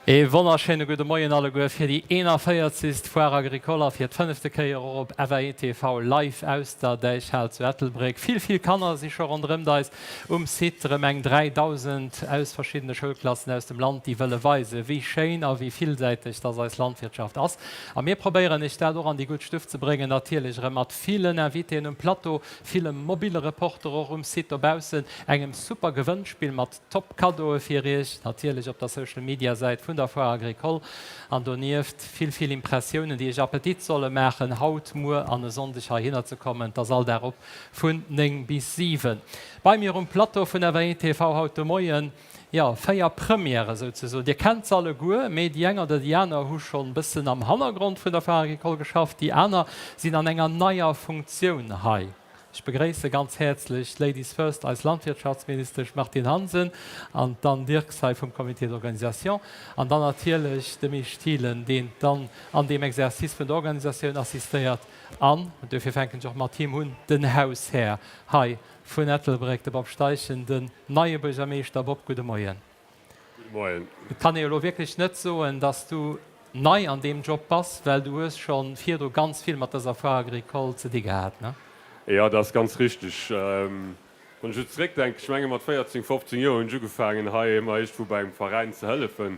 Ee wonnerschéine gudde Moien alleguer fir déi 41. Foire Agricole a fir d'fënnefte Kéier och op FAE TV live aus der Däichhal zu Ettelbréck. Vill, vill Kanner si scho ronderëmt eis um Site, erëm eng 3.000 aus verschiddene Schoulklassen aus dem Land, déi wëlle weisen, wéi schéin a wéi villsäiteg dass eis Landwirtschaft ass. A mir probéieren iech dat och an déi gutt Stuff ze bréngen, natierlech erëm mat villen Invitéen um Plateau, ville mobile Reporter och um Site dobaussen, engem super Gewënnspill mat Top Kaddoe fir iech, natierlech op der Social Media Säit vun der Foire Agricole an donieft vill vill Impressiounen déi iech Appetit solle maachen haut, muer an e Sonndeg heihinner ze kommen. Et ass all Dag op vun 9 bis 7. Bei mir um Plateau vun FAE TV haut de Moien, jo 4 Premièrë souzesoen. Dir kennt se alleguer, mee déi eng oder déi aner hu schonn bëssen am Hannergrond vun der Foire Agricole geschafft, déi aner sinn an enger neier Funktioun hei. Ech begréisse ganz häerzlech, Ladies first, eis Landwirtschaftsministesch Martine Hansen an d'Anne Dirks hei vum Comité d'organisation an dann natierlech de Misch Thielen, deen dann an deem Exercice vun der Organisatioun assistéiert an, duerfir fänken ech och mat him un, den Haushär hei vun Ettelbréck, de Bob Steichen, den neie Buergermeeschter. Bob, gudde Moien. Gudde Moien. Et kann ee jo elo wierklech net soen, dass du nei an deem Job bass, well du hues scho virdru ganz vill mat dëser Foire agricole ze di gehat, ne? Jo, dat ass ganz richteg. Wann ech esou zeréckdenken, ech menge mat 14, 15 Joer hunn ech ugefaangen hei ëmmer iergendwou bei engem Veräin ze hëllefen.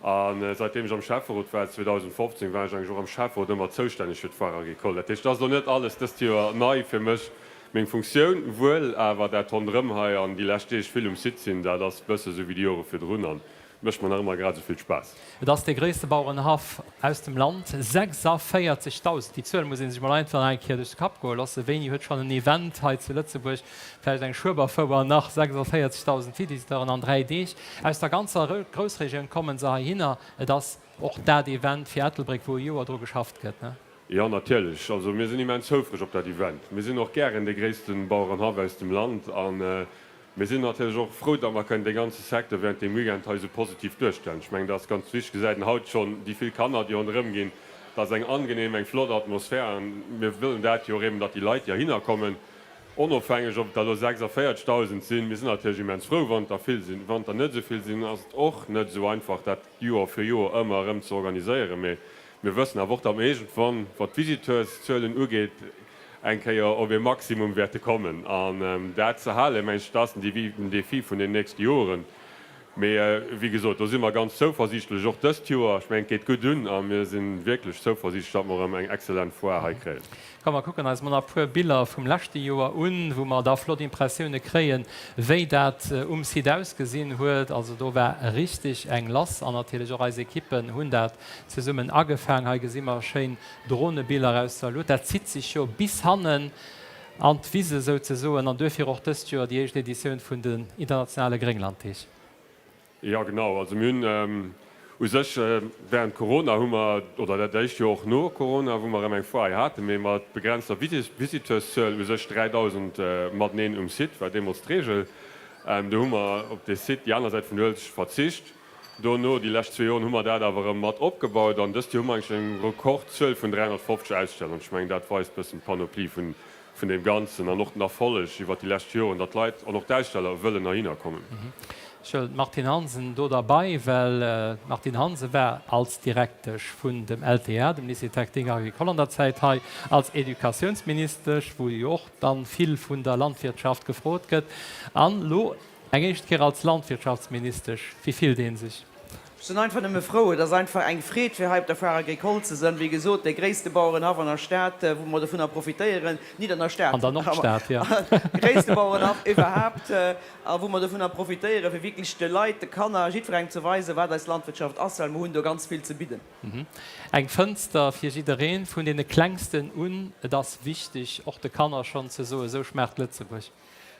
A säitdeem ech am Schäfferot war, 2015, war ech eigentlech och am Schäfferot ëmmer zoustänneg fir d'Foire agricole. Dat heescht, et ass elo net alles dëst Joer nei fir mech, meng Funktioun wuel, awer dat ronderëm hei an déi lescht Deeg vill um Site sinn, dat ass e bësse sou wéi déi Jore virdrun an mécht mer nach ëmmer grad esou vill Spaass. Et ass dee gréisste Bauerenhaff aus dem Land, 46.000, déi Zuel muss ee sech mol einfach nach eng Kéier duerch de Kapp goe loossen. Wéini huet schonn en Event hei zu Lëtzebuerg Vläicht eng Schueberfouer nach, 46.000 Visiteuren an 3 Deeg. Aus der ganzer Groussregioun kommen se heihinner. Et ass och dat Event fir Ettelbréck, wou e Joer dru geschafft gëtt, ne? Jo, natierlech. Also mir sinn immens houfreg op dat Event. Mir sinn och gären dee gréisste Bauerenhaff aus dem Land a mir sinn natierlech och frou, datt mer kënnen dee ganze Secteur während deem Weekend hei esou positiv duerstellen. Ech mengen, dat ass ganz wichteg. Gesäit een haut schonn déi vill Kanner, déi ronderëm ginn. Dat ass eng angenehm, eng flott Atmosphär a mir wëllen dat jo och eben, datt déi Leit, déi heihinner kommen, Onofhängeg, ob et der elo 46.000 sinn, mir sinn natierlech immens frou, wann et der vill sinn. Wann et der net esou vill sinn, ass et och net esou einfach, dat Joer fir Joer ëmmer erëm ze organiséieren. Mee mir wëssen awer och, datt mir iergendwann, wat d'Visiteurszuelen ugeet, eng Kéier op ee Maximum wäerte kommen. An dat ze halen, mengen ech, dat ass den Defi vun den nächste Joren. Mee wéi gesot, do si mer ganz zouversiichtlech, och dëst Joer. Ech mengen, et geet gutt un a mir si wierklech zouversiichtlech, datt mer erëm eng exzellent Foire hei kréien. Komm, mer kucken eis mol nach e puer Biller vum leschte Joer un, wou mer da flott Impressioune kréien, wéi dat um Site ausgesinn huet. Also do war richteg eng lass an natierlech och eis Ekippen hunn dat zesummen agefaang. Hei gesi mer schéin Dronebiller aus der Luut. Dat zitt sech jo bis hannen an d'Wise souzesoen an duerfir och dëst Joer déi éischt Editioun vun den internationale Grénglanddeeg. Jo genau, also mir hunn u sech während Corona hu mer, oder dat éischt Joer och no Corona, wou mer erëm eng Foire haten, mee mat begrenzter Visiteurszuel, u sech 3.000 mateneen um Site war deemools d'Reegel. Do hu mer op dee Site, déi aner Säit vun der Uelzecht, verzicht. Dono, déi lescht zwee Joren, hu mer dat awer erëm mat opgebaut an dëst Joer hu mer eigentlech eng Rekordzuel vun 350 Aussteller. An ech mengen, dat weist e bëssen d'Panoplie vun deem Ganzen an och den Erfolleg iwwert déi lescht Joren, datt d'Leit an och d'Aussteller wëllen heihinner kommen. Ech huelen d'Martine Hansen do derbei, well d'Martine Hansen war als Direktesch vun dem LTA, dem Lycée technique agricole an der Zäit hei, als Educatiounsministesch, wou jo och dann vill vun der Landwirtschaft gefrot gëtt, an elo Eng éischt Kéier als Landwirtschaftsministesch, wéi fillt ee sech? Ech sinn einfach nëmme frou. Et ass einfach eng Freed, fir hei op der Foire Agricole ze sënn. Wéi gesot, dee gréisste Bauerenhaff an der Stad, wou mer dovunner profitéieren, nit an der Stad, An der Nordstad, jo. gréisste Bauerenhaff iwwerhaapt, a wou mer dovunner profitéieren, fir wierklech de Leit, de Kanner, jiddwerengem ze weisen, wat eis Landwirtschaft ass, well mer hunn do ganz vill ze bidden. Eng Fënster fir jiddereen, vun deene Klengsten un. Et ass wichteg, och de Kanner schonn ze soen, Esou schmaacht Lëtzebuerg.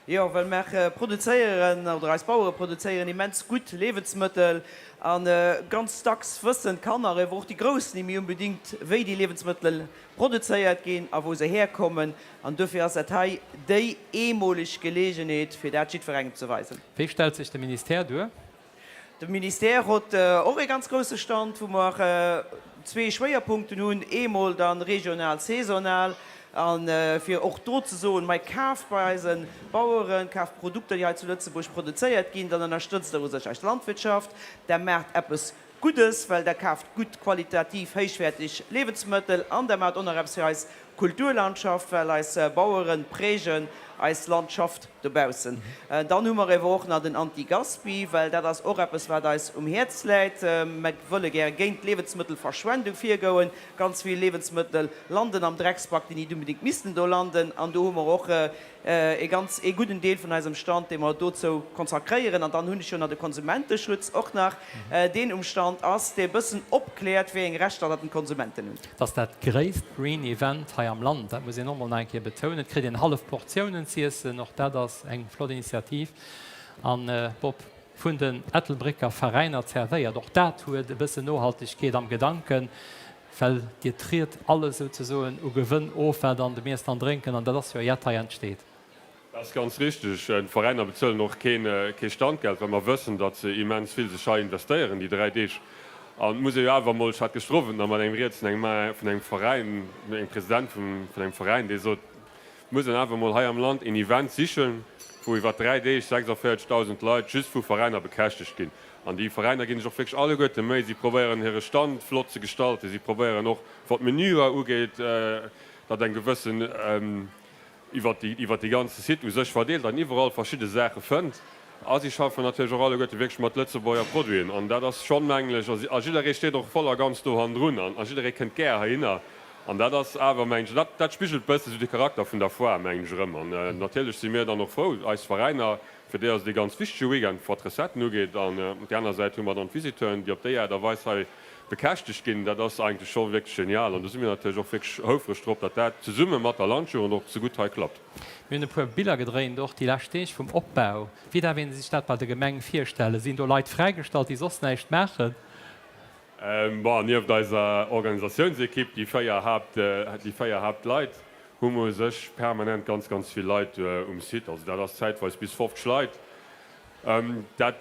Jo, well mer produzéieren, oder eis Bauere produzéieren immens gutt Liewensmëttel a ganz dacks wëssen d'Kanner, ewer och déi Grouss ni méi unbedingt, wéi déi Liewensmëttele produzéiert ginn a wou se herkommen. An dofir ass dat hei déi eemoleg Geleegenheet, fir dat jiddwerengem ze weisen. Wéi stellt sech de Ministère duer? De Ministère hott och ee ganz grousse Stand, wou mer zwee Schwéierpunkten hunn, eemol dann regional, saisonal, a fir och do ze soen, mei kaaft bei eise Baueren, kaaft Produkter, déi hei zu Lëtzebuerg produzéiert ginn, dann ënnerstëtzt Der u sech eis Landwirtschaft, Der maacht eppes. Guddes, well Der kaaft gutt, qualitativ héichwäerteg Liewensmëttel an Der maacht och nach eppes fir eis Kulturlandschaft, well eis Bauere prägen eis Landschaft dobaussen. Dann hu mer ewer och nach den Anti-Gaspi, well dat ass och eppes, wat eis um Häerz läit. Mer wëlle gäre géint d'Liewensmëttelverschwendung virgoen. Ganz vill Liewensmëttel landen am Drecksback, déi nit unbedéngt missten do landen. An do hu mer och ee ganz, ee gudden Deel vun eisem Stand, dee mer dozou konsakréieren. An dann hunn ech jo nach de Konsumenteschutz och nach, deen um Stand ass, dee e bëssen opkläert, wéi eng Rechter datt den d'Konsumenten hunn. Et ass dat gréisst Green Event hei am Land, dat muss een och mol nach eng Kéier betounen. Et kritt een hallef Portiounen z'iessen, och dat ass eng flott Initiativ. An, Bob, vun den Ettelbrécker Veräiner zerwéiert, och dat huet e bëssen Nohaltegkeet am Gedanken. Well Dir triet alles souzesoen u Gewënn of, wat an dem Iessen an Drénken, an dat ass jo jett, hei entsteet. Dat ass ganz richteg. D'Veräiner bezuelen och kee Standgeld, well mer wëssen, datt se immens vill sech hei investéieren déi 3 Deeg. An et muss ee jo awer emol, ech hat gëschter Owend nach mat engem Rieds vun engem Veräin, engem President vun engem Veräin, dee sot, et muss een awer emol hei am Land een Event sichen, wou iwwer 3 Deeg 46.000 Leit just vu Veräiner bekäschtegt ginn. An déi Veräiner ginn sech och wierklech alleguerte Méi. Si probéieren hire Stand flott ze gestalten. Si probéieren och, wat d'Menüer ugeet, datt eng gewëssen iwwert déi, iwwert dee ganze Site u sech verdeelt an iwwerall verschidde Saache fënnt. A si schaffen natierlech och alleguerte wierklech mat Lëtzebuerger Produiten. An dat ass schonn, mengen ech, a jidderee steet och voll a ganz do hannendrun an a jidderee kënnt gär heihinner. An dat ass awer, mengen ech, dat, dat spigelt bësse sou de Charakter vun der Foire, mengen ech, erëm. An natierlech si mir dann och frou, eis Veräiner, Fir déi ass et ee ganz wichtege Weekend, wat d'Recetten ugeet. An op där aner Säit hu mer dann d'Visiteuren, déi op déi Aart a Weis hei bekäschtegt ginn. Dat ass eigentlech scho wierklech genial. An do si mir natierlech och wierklech houfreg drop, datt dat zesumme mat der Landjugend och sou gutt hei klappt. Mir hunn e puer Biller gedréint, och déi lescht Deeg vum Opbau. Wéi darf ee sech dat bei der Gemeng virstellen? Sinn do Leit fräigestallt, déi soss näischt maachen? Bon, nieft eiser Organisatiounsekipp, déi 4 Haapt, déi 4 Haaptleit, hu mer u sech permanent ganz, ganz vill Leit um Site. Also dat ass zäitweis bis 50 Leit. Dat,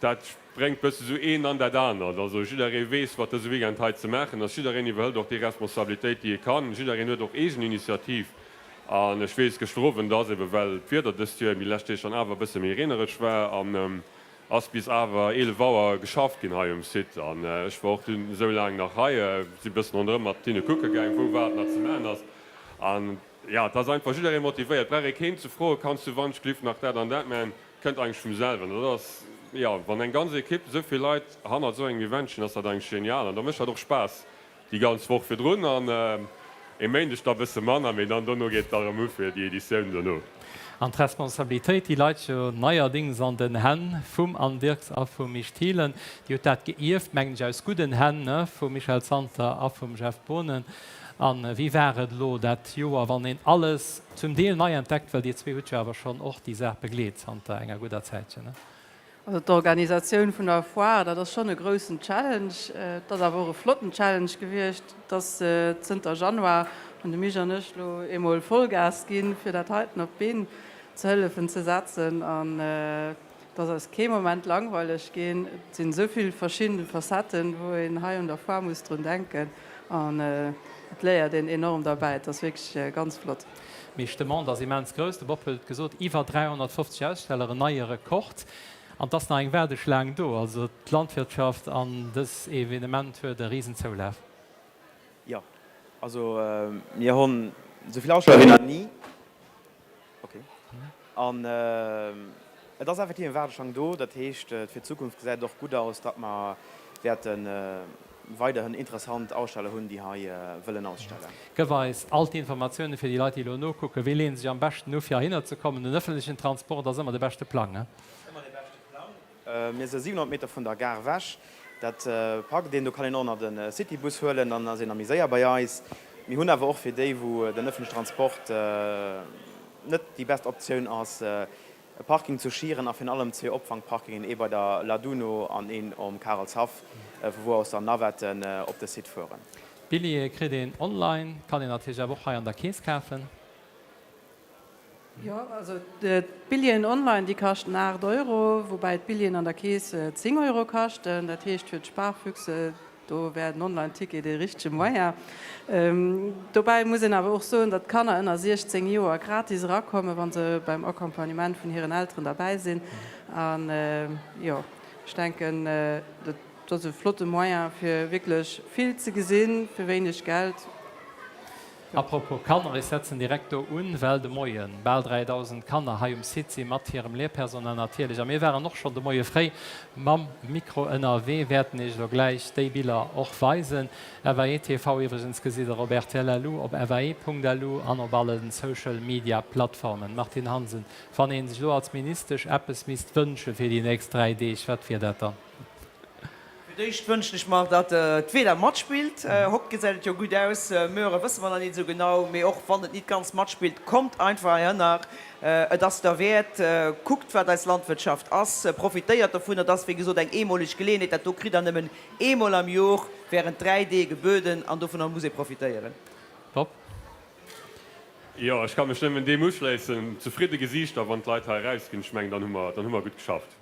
dat bréngt bësse sou een an dat anert. Also jidderee weess, wat dëse Weekend hei ze maachen ass. Jiddereen iwwerhëlt och déi Responsabilitéit, déi e kann. Jiddereen huet och Eegeninitiativ. An ech weess, gëschter Owend ass ebe well d'Wieder dëst Joer déi lescht Deeg dann awer e bësse méi reenereg war an Ass bis awer 11 Auer geschafft ginn hei um Site an ech war och dunn esou laang nach hei, si bëssen ronderëm mat hinne kucke gaang wou wat nach ze maachen ass an jo et ass einfach jidderee motivéiert, brauch ee keen ze froen, kanns du wannschgelift nach dat an dat maachen, kënnt eigentlech vum selwen an dat ass jo wann eng ganz Equipe esou vill Leit hannert esou engem Event stinn ass dat eigentlech genial an da mécht dat och Spaass. Déi ganz Woch virdrun an e Méindeg da bësse manner, mee dann dono geet et da erëm u fir déi Editioun dono. An d'Responsabilitéit, déi leit jo neierdings an den Hänn vum Anne Dirks a vum Misch Thielen. Dir hutt dat geierft, mengen ech, aus gudden Hänn, ne, vum Michel Santer a vum Jeff Boonen. A wéi war et elo dat Joer, wann een alles zum Deel nei entdeckt, well Dir zwee hutt jo awer schonn och déi Saach begleet zanter enger gudder Zäitchen, ne? Also d'Organisatioun vun der Foire, dat ass schonn e groussen Challenge. Et ass awer och e flotten Challenge gewiescht, dass zënter Januar hunn de Misch an ech elo eemol Vollgas ginn, fir dat heiten op d'Been ze hëllefen ze setzen. An et ass eis kee Moment langweileg ginn. Et sinn esou vill verschidden Facetten, wou een hei un der Foire muss drun denken. An et léiert een enorm derbäi. Et ass wierklech ganz flott. Mee d'Demande ass immens grouss. De Bob huet et gesot, iwwer 350 Aussteller, en neie Rekord. An et ass nach eng Waardeschlaang do. Also d'Landwirtschaft an dës Evenement huet e Risenzoulaf. Jo, also mir honn esou vill Aussteller wéi nach ni. Ok. An et ass effektiv eng Waardeschlang do. Dat heescht, fir d'Zukunft gesäit et och gutt aus, datt mer wäerte weiderhin interessant Aussteller hunn, déi hei wëllen ausstellen. Gëff eis all d'Informatioune fir déi Leit, déi elo nokucken. Wéi leeën sech am beschten u fir heihinner ze kommen? Den ëffentlechen Transport ass ëmmer de beschte Plang, he? Ëmmer de beschte Plang. Mir si 700 Meter vun der Gare ewech. Dat packt een. Do kann een och nach de Citybus huelen, dann ass een nach méi séier bei eis. Mir hunn awer och fir déi, wou den ëffentlechen Transport net déi best Optioun ass, e Parking zu Schieren a virun allem zwee Opfangparkingen, ee bei der Laduno an een um Karelshaff, vu wou aus dann Navetten op de Site fueren. D'Billjeeë kritt een online, kann een natierlech awer och hei an der Kees kafen. Jo, also d'Billjeeën online, déi kaschten 8 Euro, woubäi d'Billjeeën an der Kees 10 Euro kaschten. Dat heescht fir d'Sparfüchse, do wär den Online-Ticket dee richtege Moyen. Dobäi muss een awer och soen, datt d'Kanner ënner 16 Joer gratis erakommen, wa se beim Accompagnement vun hiren Elteren derbäi sinn. An jo, ech denken, dat. Et ass e flotte Moyen fir wierklech vill ze gesinn fir wéineg Geld. A propos Kanner, ech setzen direkt do un, well de Moien bal 3.000 Kanner hei um Site si mat hirem Lehrpersonal natierlech. A mir waren och schonn de Moie fréi mam Mikro ënnerwee, wäerten Iech elo gläich déi Biller och weisen. FAE TV iwwregens gesitt der op rtl.lu, op fae.lu an op allen Social Media Plattformen. Martine Hansen, wann ee sech elo als Ministesch eppes misst wënsche fir déi nächst 3 Deeg, wat wier dat dann? Fir d'éischt wënschen ech mer, datt d'Wieder matspillt. Hokt gesäit et jo gutt aus, muere wësse mer nach nit esou genau. Mee och wann et nit ganz matspillt, kommt einfach heihinner, et ass derwäert. Kuckt wat eis Landwirtschaft ass, profitéiert dovun. Et ass wéi gesot eng eemoleg Geleeënheet, dat do kritt der nëmmen eemol am Jor während 3 Deeg gebueden an dovunner muss ee profitéieren. Bob. Jo, ech ka mech nëmmen deem uschléissen. Zefridde Gesiichter, wann d'Leit hei erausginn, ech mengen, dann hu mer, dann hu mer gutt geschafft.